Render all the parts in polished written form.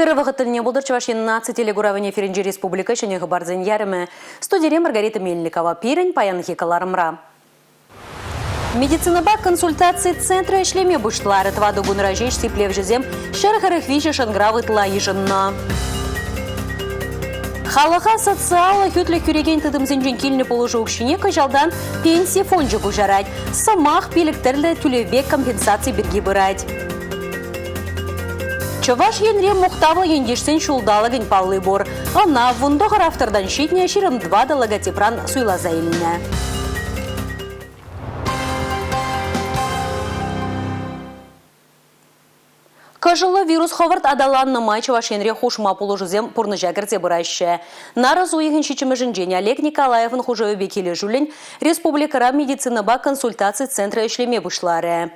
Ырӑ вӑхӑт тӗлне пултӑр Чӑваш Ен наци телекуравӗн эфирӗнче республика ҫӗнӗ хыпарсен ярӑмӗ. Студире Маргарита Мельникова пирӗн паянхи кӑларӑмра. Медицинӑпа консультаци центрӗ ӗҫлеме пуҫларӗ. Тӑватӑ кунра ҫеҫ сиплевҫӗсем 143 шӑнкӑрав ытла йышӑннӑ. Халӑха социаллӑ хӳтлӗх кӳрекен тытӑмсенчен килнӗ пулӑшу укҫине кӑҫалтан пенси фончӗ куҫарать. Сӑмах пилӗк тӗрлӗ тӳлевпе компенсаци пирки пырать. Чӑваш Енре мухтавлӑ ентешсен ҫулталӑкӗн палли пур. Ӑна 19 автортан ҫитнӗ 24 логотипран суйласа илнӗ. Кӑшӑллӑ вирус хӑвӑрт аталаннӑ май Чӑваш Енре хушма пулӑшусем пурнӑҫа кӗрсе пыраҫҫӗ. Нарӑс уйӑхӗн ҫиччӗмӗшӗнчен Олег Николаевӑн хушӑвӗпе килӗшӳллӗн республикӑра медицинӑпа консультаци центрӗ ӗҫлеме пуҫларӗ.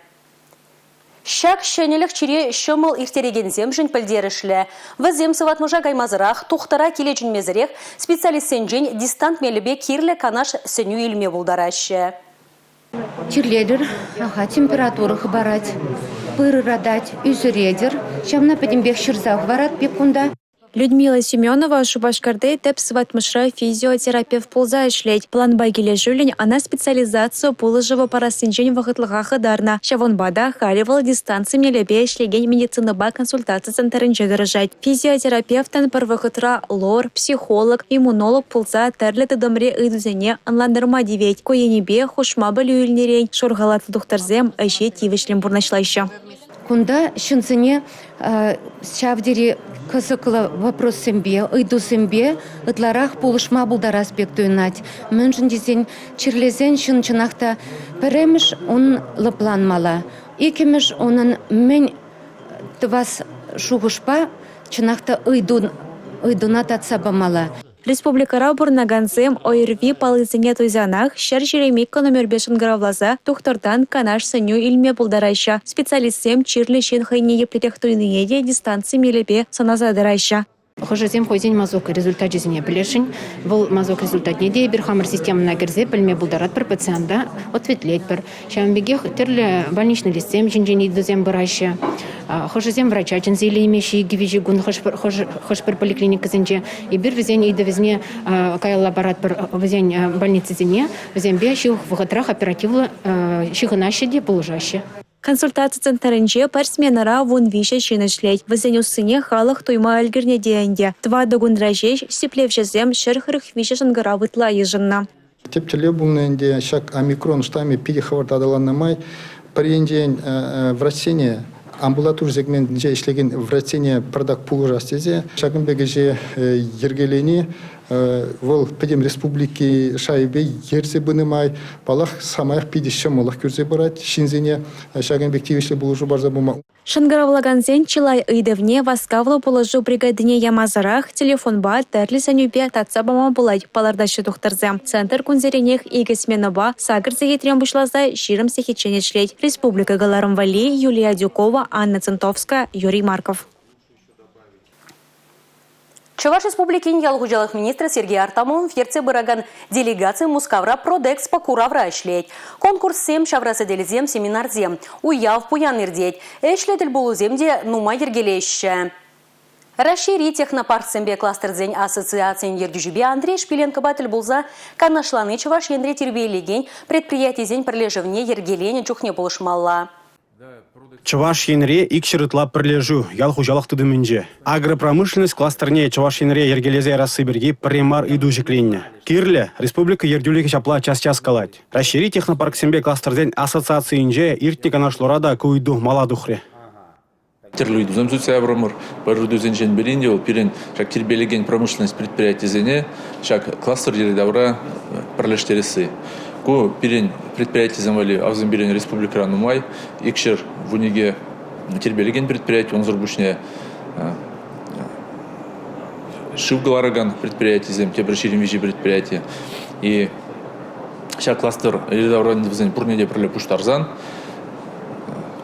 Ҫак ҫӗнӗлӗх чире ҫӑмӑл ирттерекенсемшӗн пӗлтерӗшлӗ. Вӗсем сыватмӑша каймасӑрах, тухтӑра киле чӗнмесӗрех специалистсенчен дистант мелӗпе кирлӗ канаш-сӗнӳ илме пултараҫҫӗ. Чирлетӗр, аха, температура хӑпарать, пыр ыратать, ӳсӗретӗр. Ҫавна пӗтӗмпех ҫырса хӑварать пек кунта. Людмила Семенова Шупашкарти тӗп сыватмӑшра физиотерапевт пулса ӗҫлет. Планпа килӗшӳллӗн ӑна специализаци пулӑшӑвӗ парассинчен вӑхӑтлӑха хӑтарнӑ. Ҫавӑнпа та халӗ вӑл дистанци мелӗпе ӗҫлекен медицинӑпа консультаци центрӗнче тӑрӑшать. Физиотерапевтӑн пӗр вӑхӑтра лор, психолог, иммунолог пулса тӗрлӗ тытӑмри ыйтусене ӑнлантарма тивет. Ку енӗпе хушма пӗлӳ илнӗрен шур халатлӑ тухтӑрсем ӗҫе тивӗҫлӗн пурнӑҫлаҫҫӗ. Кунта ҫынсене ҫав тери кӑсӑклӑ вопроссемпе, ыйтусемпе ытларах пулӑшма пултарас пек туйӑнать. Мӗншӗн тесен чирлесен ҫын чӑнах та пӗрремӗш ун лӑпланмалла, иккӗмӗш унӑн мӗн тӑвас шухӑшпа чӑнах та ыйтуна татса памалла. Республикӑра пурӑнакансем ОРВИ паллисене туйсанах 122 номерпе шӑнкӑравласа тухтӑртан канаш-сӗнӳ илме пултараҫҫӗ. Специалистсем чирлӗ ҫын хӑйне еплерех туйнине те дистанци мелӗпе сӑнаса тӑраҫҫӗ. Хӑшӗсем хӑйсен мазок результачӗсене пӗлесшӗн. Вӑл мазок результатне те эпир хамӑр системӑна кӗрсе пӗлме пултаратпӑр, пациента ответлетпӗр. Ҫавӑн пекех тӗрлӗ больничный листсем ҫинчен ыйтусем пыраҫҫӗ. Хӑшӗсем врача чӗнсе илеймеҫҫӗ икӗ-виҫӗ кун хӑш-пӗр поликлиникӑсенче. Эпир вӗсен ыйтӑвӗсене каялла паратпӑр вӗсен больницисене. Вӗсемпе ҫывӑх вӑхӑтрах оперативлӑ ҫыхӑнаҫҫӗ те пулӑшаҫҫӗ. Консультаци центрӗнче пӗр сменӑра 13 ҫын ӗҫлет. Вӗсен уссине халӑх туйма ӗлкӗрнӗ те ӗнтӗ. Тӑватӑ кунра ҫеҫ сиплевҫӗсем 143 шӑнкӑрав ытла йышӑннӑ. Тӗп тӗллев пулнӑ ӗнтӗ ҫак омикрон штаммӗ питӗ хӑвӑрт аталаннӑ май пӗр енчен врачсене амбулатори сегментӗнче ӗҫлекен врачсене пӑртак пулӑшас тесе ҫакӑн пек ӗҫе йӗркелени вӑл пӗтӗм республики шайӗпе ертсе пынӑ май, паллах, самаях питӗ ҫӑмӑллӑх кӳрсе пырать ҫынсене ҫакӑн пек тивӗҫлӗ пулӑшу парса пыма. Шӑнкӑравлакансен чылай ыйтӑвне васкавлӑ пулӑшу бригадине ямасӑрах телефонпа тӗрлӗ сӗнӳпе татса пама пулать, палӑртаҫҫӗ тухтӑрсем. Центр кунсеренех икӗ сменӑпа сакӑр сехетрен пуҫласа 20 сехетчен ӗҫлет. Республика кӑларӑм валли Юлия Адюкова, Анна Центовская, Юрий Марков. Чӑваш Республикин ял хуҫалӑх министрӗ Сергей Артамонов ертсе пыракан делегаци Мускавра Продэкспо куравра ӗҫлет. Конкурссем, ҫавра сӗтелсем, семинарсем. Уяв пуян иртет. Ӗҫлӗ тӗлпулусем те нумай йӗркелеҫҫӗ. Раҫҫейри технопарксемпе кластерсен ассоциацийӗн ертӳҫипе Андрей Шпиленкопа тӗл пулса канашлани Чӑваш Енре тирпейлекен предприятисен пӗрлешӗвне йӗркеленӗ чухне пулӑшмалла. Чӑваш Енре 200 ытла пӗрлешӳ ял хуҫалӑх тытӑмӗнче. Агропромышленность кластерне Чӑваш Енре йӗркелесе ярасси пирки пӗрре мар ыйту ҫӗкленнӗ. Кирлӗ, республика ертӳлӗхӗ ҫапла час-час калать. Раҫҫейри технопарксемпе кластерсен ассоциацийӗнче иртнӗ канашлура та ку ыйту мала тухрӗ. Тӗрлӗ ыйтусем сӳтсе яврӑмӑр. Пӗр ыйтусенчен пӗрин те вӑл пирӗн ҫак тирпейлекен промышленность предприятийӗсене ҫак кластер йӗри-тавра пӗрлештересси. Ку пирӗн предприятисем валли, авсем пирӗн республикӑра нумай, 212 тирпейлекен предприяти, унсӑр пуҫне шыв кӑларакан предприятисем, тепӗр 23 предприяти. И ҫак кластер йӗри-тавра вӗсен пурне те пӗрле пуҫтарсан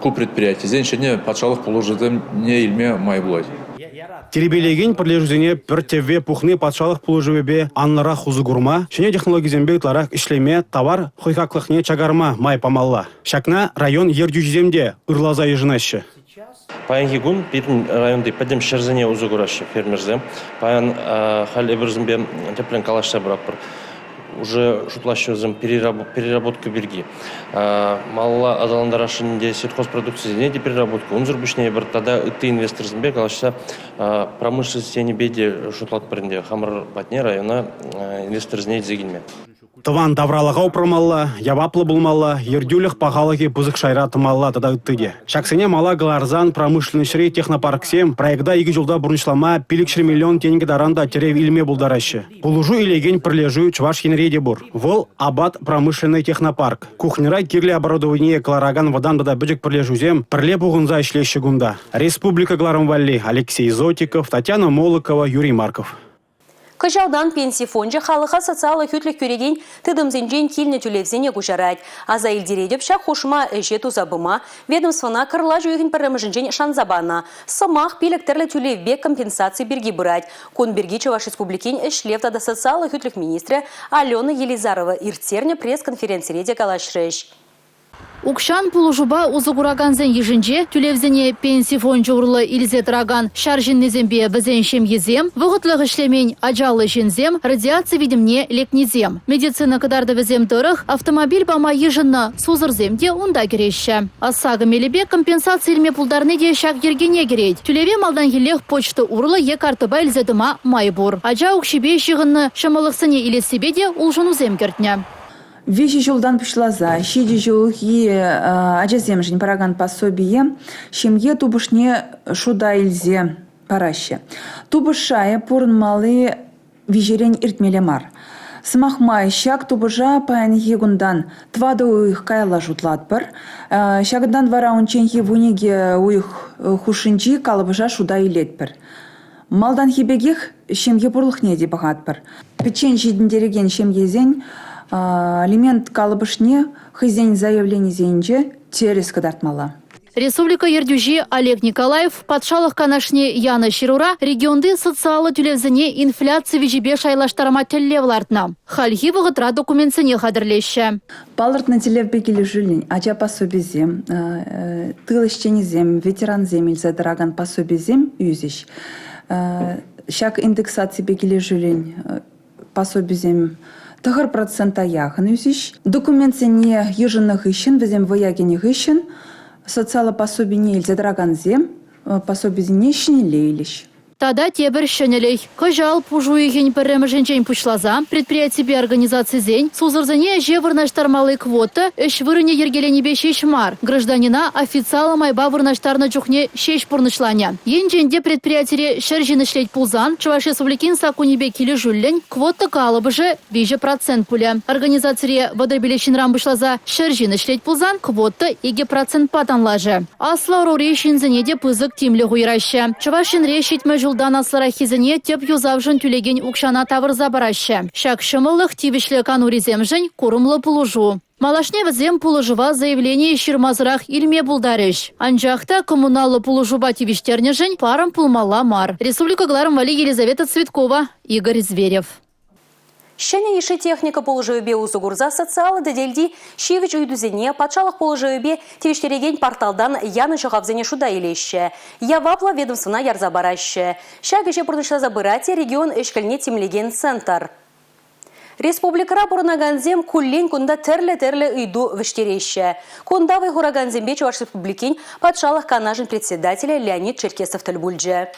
ку предприятисен ҫӗнӗ патшалӑх пулӑшӑвӗсене илме май пулать. Тирпейлекен пӗрлешӳсене пӗр тӗвве пухни патшалӑх пулӑшӑвӗпе анлӑрах усӑ курма, ҫӗнӗ технологисемпе ытларах ӗҫлеме, тавар хӑйхаклӑхне чакарма май памалла. Ҫакна район ертӳҫисем те ырласа йышӑнаҫҫӗ. Паянхи кун пирӗн районти пӗтӗм ҫӗрсене усӑ кураҫҫӗ фермерсем. Паян халь эпир вӗсемпе тӗплӗн калаҫса пыратпӑр. Уже шутлаҫҫӗ вӗсем переработка пирки. Малалла аталантарасшӑн ӗнтӗ сельхозпродукцисене те переработка. Унсӑр пуҫне эпир тата ытти инвесторсемпе калаҫса промышленность енӗпе те шутлатпӑр ӗнтӗ хамӑр патне района инвесторсене илсе килме. Тӑван тавралӑха упрамалла, яваплӑ пулмалла, ертӳлӗх пахалӑхӗ пысӑк шайра тӑмалла тата ытти те. Ҫаксене мала кӑларсан промышленноҫри технопарксем проекта икӗ ҫулта пурнӑҫлама 500 миллион тенкӗ таран та тӗрев илме пултараҫҫӗ. Пулӑшу илекен пӗрлешӳ Чӑваш Енре те пур. Вӑл «Апат промышленнӑй технопарк». Кухньӑра кирлӗ оборудование кӑларакан вӑтам тата пӗчӗк пӗрлешӳсем пӗрле пухӑнса ӗҫлеҫҫӗ кунта. Республика кӑларӑм валли Алексей Зотиков, Татьяна Молокова, Юрий Марков. Кӑҫалтан Пенси фончӗ халӑха социаллӑ хӳтлӗх кӳрекен тытӑмсенчен килнӗ тӳлевсене куҫарать. Аса илтеретӗп, ҫак хушма ӗҫе туса пыма ведомствӑна кӑрлач уйӑхӗн пӗрремӗшӗнчен шанса панӑ. Сӑмах пилӗк тӗрлӗ тӳлевпе компенсаци пирки пырать. Кун пирки Чӑваш Республикин ӗҫлев тата социаллӑ хӳтлӗх министрӗ Алена Елизарова ирттернӗ пресс-конференцире те калаҫрӗҫ. Укҫан пулӑшупа усӑ куракансен йышӗнче тӳлевсене пенси фончӗ урлӑ илсе тӑракан ҫар ҫыннисемпе вӗсен ҫемйисем, вӑхӑтлӑх ӗҫлемен ачаллӑ ҫынсем, радиаци витӗмне лекнисем. Медицина кӑтартӑвӗсем тӑрӑх автомобиль пама йышӑннӑ сусӑрсем те унта кӗреҫҫӗ. ОСАГО мелӗпе компенсаци илме пултарни те ҫак йӗркене кӗрет. Тӳлеве малтанхиллех почта урлӑ е карттӑпа илсе тӑма май пур. Ача укҫипе ҫыхӑннӑ ҫӑмӑллӑхсене илессипе те улшӑнусем кӗртнӗ. Виҫӗ ҫултан пуҫласа ҫичӗ ҫулхи ачасемшӗн паракан пособие ҫемье тупӑшне шута илсе параҫҫӗ. Тупӑш шайӗ пурӑнмалли виҫерен иртмелле мар. Сӑмах май, ҫак тупӑша паянхи кунтан тӑватӑ уйӑх каялла шутлатпӑр. Ҫакӑнтан вара унчченхи 12 уйӑх хушшинчи калӑпӑша шута илетпӗр. Малтанхи пекех ҫемье пурлӑхне те пӑхатпӑр. Пӗччен ҫитӗнтерекен ҫемьесен алимент калӑпӑшне хӑйсен заявленисенче тӗрӗс кӑтартмалла. Республика ертӳҫи Олег Николаев Патшалӑх Канашне янӑ ҫырура регионти социаллӑ тӳлевсене инфляци виҫипе шайлаштарма тӗллев лартнӑ. Хальхи вӑхӑтра документсене хатӗрлеҫҫӗ. Палӑртнӑ тӗллевпе килӗшӳллӗн ача пособисем, тыл ӗҫченӗсем, ветерансем илсе тӑракан пособисем ӳсӗҫ. Ҫак индексаципе килӗшӳллӗн пособисем 9 процента яхӑн ӳсӗҫ. Документсене йышӑннӑ хыҫҫӑн, вӗсем вӑя кӗнӗ хыҫҫӑн социаллӑ пособине илсе тӑракансем пособисене ҫӗнӗлле илӗҫ. Тата тепӗр ҫӗнӗлӗх. Кӑҫал пуш уйӑхӗн пӗрремӗшӗнчен пуҫласа предприятипе организацисен сусӑрсене ӗҫе вырнаҫтармалли квота ӗҫ вырӑнӗ йӗркеленипе ҫеҫ мар, гражданина официаллӑ майпа вырнаҫтарнӑ чухне ҫеҫ пурнӑҫланӗ. Енчен те предприятире 100 ҫын ӗҫлет пулсан Чӑваш Республикин саккунӗпе килӗшӳллӗн квота калӑпӑшӗ 3 процент пулӗ. Организацире 35 ҫынран пуҫласа 100 ҫын ӗҫлет пулсан квота 2 процентпа танлашӗ. Аслӑ ӑрури ҫынсене те пысӑк тимлӗх уйӑраҫҫӗ. Чӑваш Енре 70 ҫултан аслӑраххисене тӗп юсавшӑн тӳлекен укҫана тавӑрса параҫҫӗ. Ҫак ҫӑмӑллӑх тивӗҫлӗ канурисемшӗн курӑмлӑ пулӑшу. Малашне вӗсем пулӑшӑва заявление ҫырмасӑрах илме пултарӗҫ. Анчах та коммуналлӑ пулӑшупа тивӗҫтернӗшӗн парӑм пулмалла мар. Республика кӑларӑм валли Елизавета Цветкова, Игорь Зверев. Ҫӗнӗ йышши техника пулӑшӑвӗпе усӑ курса социаллӑ тетелти ҫивӗч ыйтусене патшалӑх пулӑшӑвӗпе тивӗҫтерекен порталтан янӑ ҫӑхавсене шута илеҫҫӗ, яваплӑ ведомствӑна ярса параҫҫӗ. Ҫак ӗҫе пурнӑҫласа пырать регион ӗҫ-хӗлне тимлекен центр. Республикӑра пурӑнакансем куллен кунта тӗрлӗ-тӗрлӗ ыйту вӗҫтереҫҫӗ. Кунта вӑй хуракансемпе Чӑваш Республикин Патшалӑх Канашӗн председателӗ Леонид Черкесов тӗл пулчӗ.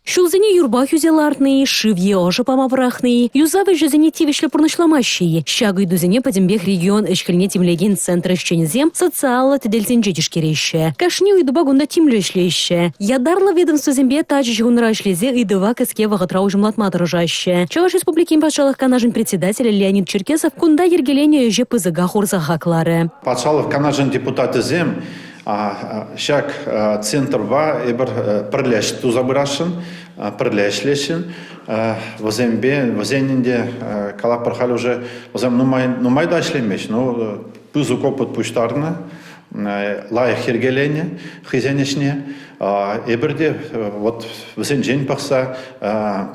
Ҫулсене юрпа хӳсе лартни, шыв е ӑшӑ пама пӑрахни, юсав ӗҫӗсене тивӗҫлӗ пурнӑҫламаҫҫӗ-и? Ҫак ыйтусене пӗтӗмпех регион ӗҫ-хӗлне тимлекен центр ӗҫченӗсем социаллӑ тетелсенче тишкереҫҫӗ. Кашни ыйтупа кунта тимлӗ ӗҫлеҫҫӗ. Ятарлӑ ведомствӑсемпе тачӑ ҫыхӑнура ӗҫлесе ыйтӑва кӗске вӑхӑтра уҫӑмлатма тӑрӑшаҫҫӗ. Чӑваш Республикин Патшалӑх Канашӗн председателӗ Леонид Черкесов кунта йӗркеленӗ ӗҫе пысӑка хурса хакларӗ. Патшалӑх Канашӗн депутачӗсем Ҫак центрпа эпир пӗрле туса пырасшӑн, пӗрле ӗҫлесшӗн. Вӗсемпе, вӗсен ӗнтӗ калатпӑр халь уже вӗсем нумай, нумай та ӗҫлемеҫ, но пысӑк опыт пуҫтарнӑ, лайӑх йӗркеленӗ хӑйсен ӗҫне. Эпир те вот вӗсенчен пӑхса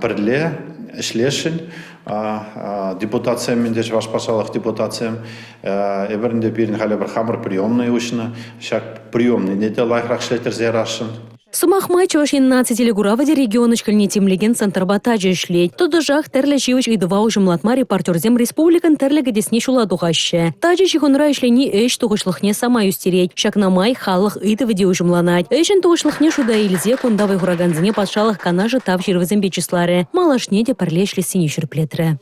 пӗрле. ӗҫлесшӗн. Депутатсем ӗнтӗ, Чӑваш патшалӑх депутатсем. Эпир ӗнтӗ пирӗн халӗ пӗр хамӑр приемнӑй уҫнӑ. Ҫак приемныйне те лайӑхрах ӗҫлеттерсе ярасшӑн. Сӑмах май, Чӑваш Ен наци телекуравӗ те регион ӗҫ-хӗлне тимлекен центрпа тачӑ ӗҫлет. Тӑтӑшах тӗрлӗ ҫивӗч ыйтӑва уҫӑмлатма репортерсем республикӑн тӗрлӗ кӗтесне ҫула тухаҫҫӗ. Тачӑ ҫыхӑнура ӗҫлени ӗҫ тухӑҫлӑхне самай ӳстерет. Ҫакна май халӑх ыйтӑвӗ те уҫӑмланать. Ӗҫӗн тухӑҫлӑхне шута илсе кунта вӑй хуракансене патшалӑх Канашӗ тав ҫырӑвӗсемпе чысларӗ. Малашне те пӗрле ӗҫлессине ҫирӗплетрӗ.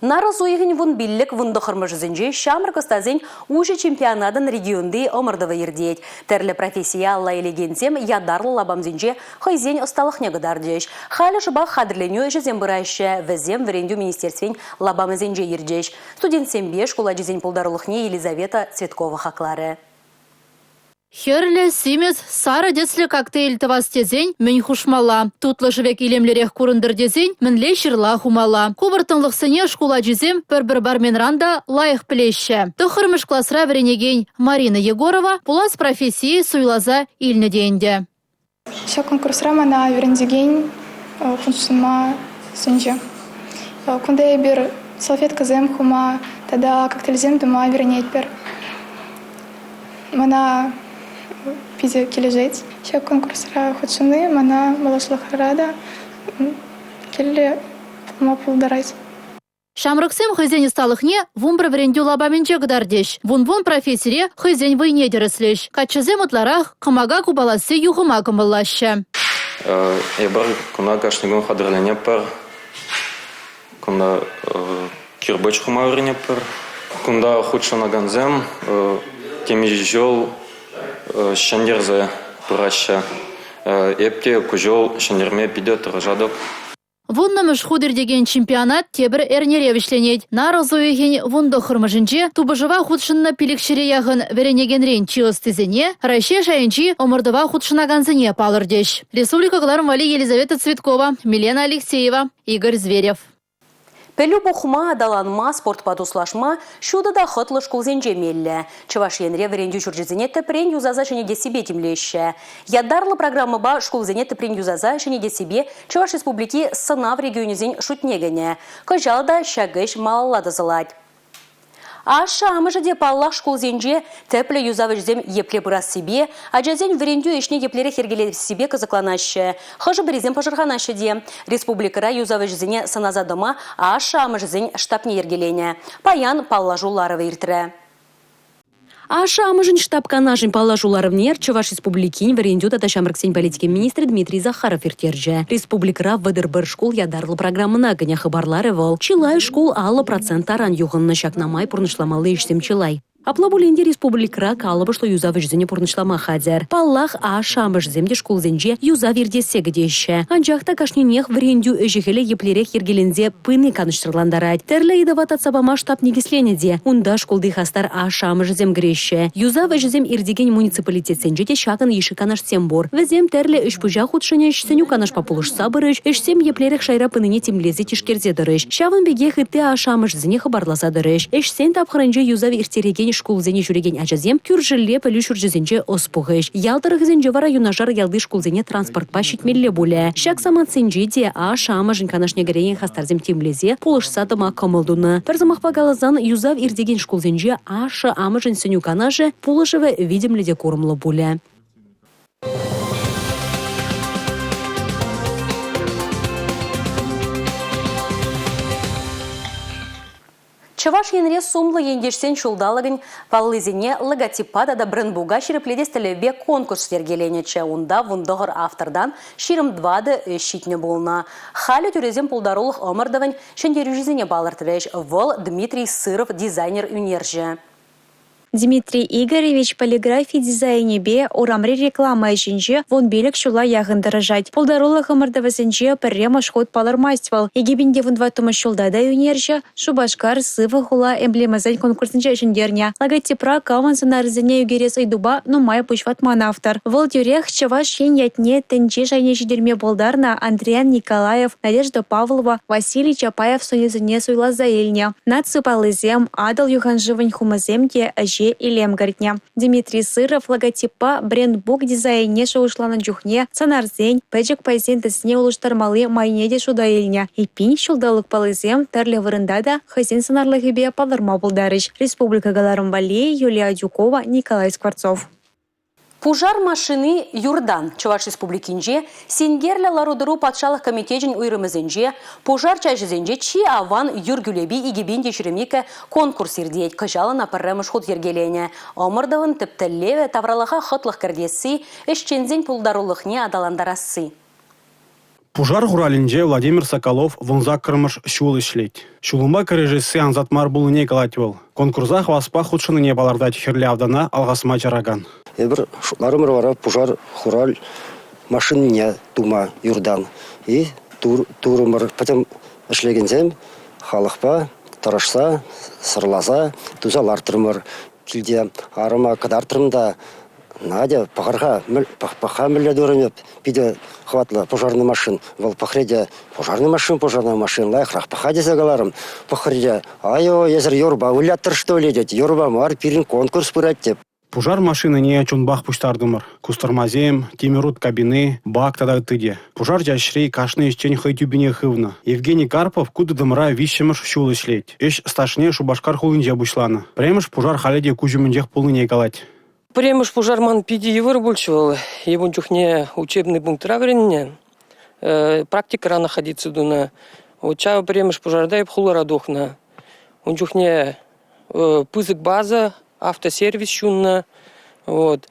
Нарӑс уйӑхӗн 15 вунтӑхӑрмӗшӗсенче ҫамрӑк ӑстасен уҫӑ чемпионатӑн регионти ӑмӑртӑвӗ иртет. Тӗрлӗ профессие алла илекенсем ятарлӑ лапамсенче хӑйсен ӑсталӑхне кӑтартӗҫ. Халӗ шӑпах хатӗрленӳ ӗҫӗсем пыраҫҫӗ. Вӗсем вӗрентӳ министерствин лапамӗсенче иртӗҫ. Студентсемпе шкул ачисен пултарулӑхне Елизавета Цветкова хакларӗ. Хӗрлӗ, симӗс, сарӑ тӗслӗ коктейль тӑвас тесен мӗн хушмалла? Тутлӑ шӗвек илемлӗрех курӑнтӑр тесен мӗнле ҫырла хумалла? Ку вӑрттӑнлӑхсене шкул ачисем пӗр-пӗр барменран та лайӑх пӗлеҫҫӗ. Тӑххӑрмӗш класра вӗренекен Марина Егорова пулас профессие суйласа илнӗ те ӗнтӗ. Ҫак конкурсра мана вӗрентекен хутшӑнма сӗнчӗ. Кунта эпир салфеткӑсем хума тата коктейльсем тума вӗренетпӗр. Мана питӗ килӗшет. Ҫак конкурсра хутшӑнни мана малашлӑхра та кирлӗ пулма пултарать. Ҫамрӑксем хӑйсен ӑсталӑхне 11 вӗрентӳ лапамӗнче кӑтартӗҫ. Вун-вун профессире хӑйсен вӑйне тӗрӗслӗҫ. Каччӑсем ытларах кӑмака купаласси юхӑма кӑмӑллаҫҫӗ. Эпир куна кашни кун хатӗрленетпӗр. Кунта кирпӗч хума вӗренетпӗр. Кунта хутшӑнакансем темиҫе ҫул ҫӗнтерсе пыраҫҫӗ. Эп те ку ҫул ҫӗнтерме питӗ тӑрӑшатӑп. Вуннӑмӗш хут иртекен чемпионат тепӗр эрнере вӗҫленет. Нарӑс уйӑхӗн вунтӑххӑрмӗшӗнче тупӑшӑва хутшӑннӑ пилӗкҫӗре яхӑн вӗренекенрен чи ӑстисене, Раҫҫей шайӗнчи ӑмӑртӑва хутшӑнакансене палӑртӗҫ. Республика кӑларӑм валли Елизавета Цветкова, Милена Алексеева, Игорь Зверев. Пӗлӳ пухма, аталанма, спортпа туслашма ҫутӑ та хӑтлӑ шкулсенче меллӗ. Чӑваш Енре вӗрентӳ ҫурчӗсене тӗпрен юсаса ҫӗнетессипе тимлеҫҫӗ. Ятарлӑ программӑпа шкулсене тӗпрен юсаса ҫӗнетессипе Чӑваш Республики сӑнав регионӗсен шутне кӗнӗ. Кӑҫал та ҫак ӗҫ малалла тӑсӑлать. Ашшӗ-амӑшӗ те, паллах, шкулсенче тӗплӗ юсав ӗҫӗсем епле пырассипе, ачасен вӗрентӳ ӗҫне еплерех йӗркелессипе кӑсӑкланаҫҫӗ. Хӑшӗ-пӗрисем пӑшӑрханаҫҫӗ те. Республикӑра юсав ӗҫӗсене сӑнаса тӑма ашшӗ-амӑшӗсен штабне йӗркеленӗ. Паян паллашу ларӑвӗ иртрӗ. Ашшӗ-амӑшӗн штаб канашӗн паллашу ларӑвне Чӑваш Республикин вӗрентӳ тата ҫамрӑксен политикин министрӗ Дмитрий Захаров ирттерчӗ. Республикӑра 31 шкул ятарлӑ программӑна кӗнӗ хыпарларӗ вӑл. Чылай шкул 50 процент таран юхӑннӑ. Ҫакна май пурнӑҫламалли ӗҫсем чылай. Апла пулин те республикӑра калӑпӑшлӑ юсав ӗҫӗсене пурнӑҫлама хатӗр. Паллах, ашшӗ-амӑшӗсем те шкулсенче юсав иртессе кӗтеҫҫӗ. Анчах та кашнинех вӗрентӳ ӗҫӗ-хӗлӗ еплерех йӗркеленсе пыни канӑҫсӑрлантарать. Тӗрлӗ ыйтӑва татса пама штаб никӗсленӗ те. Унта шкулти хастар ашшӗ-амӑшӗсем кӗреҫҫӗ. Юсав ӗҫӗсем иртекен муниципалитетсенче те ҫакӑн йышши канашсем пур. Вӗсем тӗрлӗ ӗҫ-пуҫа хутшӑнӗҫ, сӗнӳ-канашпа пулӑшса пырӗҫ, ӗҫсем еплерех шайра пынине тимлесе тишкерсе тӑрӗҫ. Ҫавӑн пекех ытти ашшӗ-амӑшӗсене хыпарласа тӑрӗҫ. Ӗҫсен тапхӑрӗнче юсав ирттерекен шкулсене ҫӳрекен ачасем кӳршӗлле пӗлӳ ҫурчӗсенче ӑс пухӗҫ. Ял тӑрӑхӗсенче вара юнашар ялти шкулсене транспортпа ҫитмелле пулӗ. Ҫак самантсенче те ашшӗ-амӑшӗн канашне кӗрекен хастарсем тимлесе, пулӑшса тӑма кӑмӑл тунӑ. Пӗр сӑмахпа каласан, юсав иртекен шкулсенче ашшӗ-амӑшӗн сӗнӳ-канашӗ, пулӑшӑвӗ витӗмлӗ те курӑмлӑ пулӗ. Чӑваш Енре сумлӑ ентешсен ҫулталӑкӗн паллисене логотиппа тата брендбука ҫирӗплетес тӗллевпе конкурс йӗркеленӗччӗ. Унта 19 автортан 24 ӗҫ ҫитнӗ пулнӑ. Халӗ тӳресем пултарулӑх ӑмӑртӑвӗн ҫӗнтерӳҫисене палӑртрӗҫ. Вӑл Дмитрий Сыров дизайнер-ӳнерҫӗ. Дмитрий Игоревич полиграфи дизайнӗпе урамри реклама ӗҫӗнче 15 ҫула яхӑн тӑрӑшать. Пултарулӑх ӑмӑртӑвӗсенче пӗрремӗш хут палӑрмасть вӑл. 2014 ҫулта та ӳнерҫӗ Шупашкар сывӑ хула эмблемӑсен конкурсӗнче ҫӗнтернӗ. Логотипра камӑн сӑнарӗсене ӳкерес ыйтупа нумай пуҫ ватман автор. Вӑл тӳрех Чӑваш Ен ятне тӗнче шайне ҫитерме пултарнӑ Андриян Николаев, Надежда Павлова, Василий Чапаев сӑнӗсене суйласа илнӗ. Наци паллисем, Атӑл юханшывӗн хумӗсем те ӗҫе. ӗҫе илем кӗртнӗ. Дмитрий Сыров логотиппа брендбук дизайнне шухӑшланӑ чухне сӑнарсен, пӗчӗк пайсен тӗсне улӑштармалли майне те шута илнӗ. Эппин, ҫулталӑк паллисем тӗрлӗ вырӑнта та хӑйсен сӑнарлӑхӗпе палӑрма пултарӗҫ. Республика кӑларӑм валли Юлия Адюкова, Николай Скворцов. Пушар машини юртан Чӑваш Республикинче синкерлӗ лару-тӑру патшалӑх комитечӗн уйрӑмӗсенче пушар чаҫӗсенче чи аван юр кӳлепи 2022 конкурс иртет. Кӑҫал ӑна пӗрремӗш хут йӗркеленӗ. Ӑмӑртӑвӑн тӗп тӗллевӗ – тавралӑха хӑтлӑх кӗртесси, ӗҫченсен пултарулӑхне аталантарасси. Пушар хуралӗнче Владимир Соколов 18-мӗш ҫул ӗҫлет. Ҫулӑмпа кӗрешесси ансат мар пулнине калать вӑл. Конкурса хаваспах хутшӑннине палӑртать хӗрлӗ автана алхасма чаракан. Эпир шутларӑмӑр вара пушар хурал машинине тума юртан. И турӑмӑр пӗтӗм ӗҫлекенсем халӑхпа тӑрӑшса, сӑрласа туса лартрӑмӑр. Килте арӑма кӑтартрӑм та Надя, пӑхӑр-ха, пӑх-ха мӗнле турӑм эп, питӗ хӑватлӑ пушарный машин. Вӑл пӑхрӗ те, пушарный машин, пушарный машин, лайӑхрах пӑх-ха тесе каларӑм. Пӑхрӗ те, айо, эсӗр юрпа выляттӑр, что ли, тет. Юрпа мар, пирӗн конкурс пырать, теп. Пушар машинине чунпах пуҫтартӑмӑр. Кустӑрмасем, тимӗр ут кабини, бак тата ытти те. Пушар чаҫри кашни ӗҫчен хӑй тӳпине хывнӑ. Евгений Карпов ку тытӑмра виҫҫӗмӗш ҫул ӗҫлет. Ӗҫ стажне Шупашкар хулинче пуҫланӑ. Пӗрремӗш пушар халӗ те куҫ умӗнчех пулнине калать. Пӗрремӗш пушар ман питӗ йывӑр пулчӗ вӑл. Эп ун чухне учебный пунктра вӗреннӗ, практикӑра находиться тунӑ. Вот ҫав пӗрремӗш пушарта эп хулара тухнӑ. Ун чухне пысӑк база, автосервис ҫуннӑ. Вот.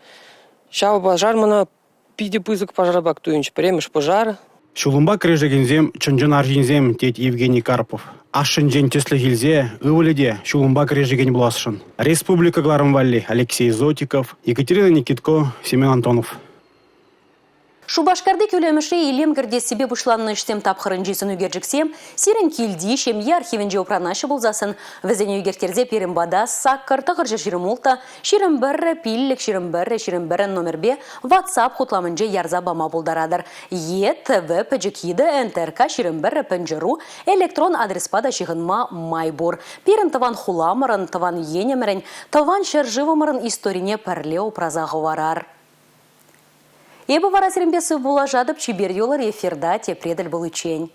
Ҫав пушар мана Питӗ пысӑк пушар пек туйӑнчӗ. Пӗрремӗш пушар. Ҫулӑмпа кӗрешекенсем чӑн-чӑн арҫынсем, тет Евгений Карпов. Ашшӗнчен тӗслӗх илсе ывӑлӗ те ҫулӑмпа кӗрешекен пуласшӑн. Республика кӑларӑм валли Алексей Зотиков, Екатерина Никитко, Семен Антонов. Шупашкарти кӳлемӗшре илем кӗртессипе пуҫланнӑ ӗҫсем тапхӑрӗнчи сӑнӳкерчӗксем сирӗн килти ҫемье архивӗнче упранаҫҫӗ пулсассӑн вӗсене ӳкерттерсе пирӗн пата саккӑр тӑхӑрҫӑ 26 21 5 21 21 номерпе WhatsApp хутламӗнче ярса пама пултаратӑр. Е ТВ пӗчӗк йытӑ НТРК 21 пӗнчӗ.ру электрон адреспа та ҫыхӑнма май пур. Пирӗн тӑван хуламӑрӑн, тӑван енӗмӗрӗн, тӑван ҫӗршывӑмӑрӑн историне пӗрле упраса хӑварар. Эпӗ вара сирӗнпе сывпуллашатӑп чипер юлӑр эфирта тепре тӗл пуличчен.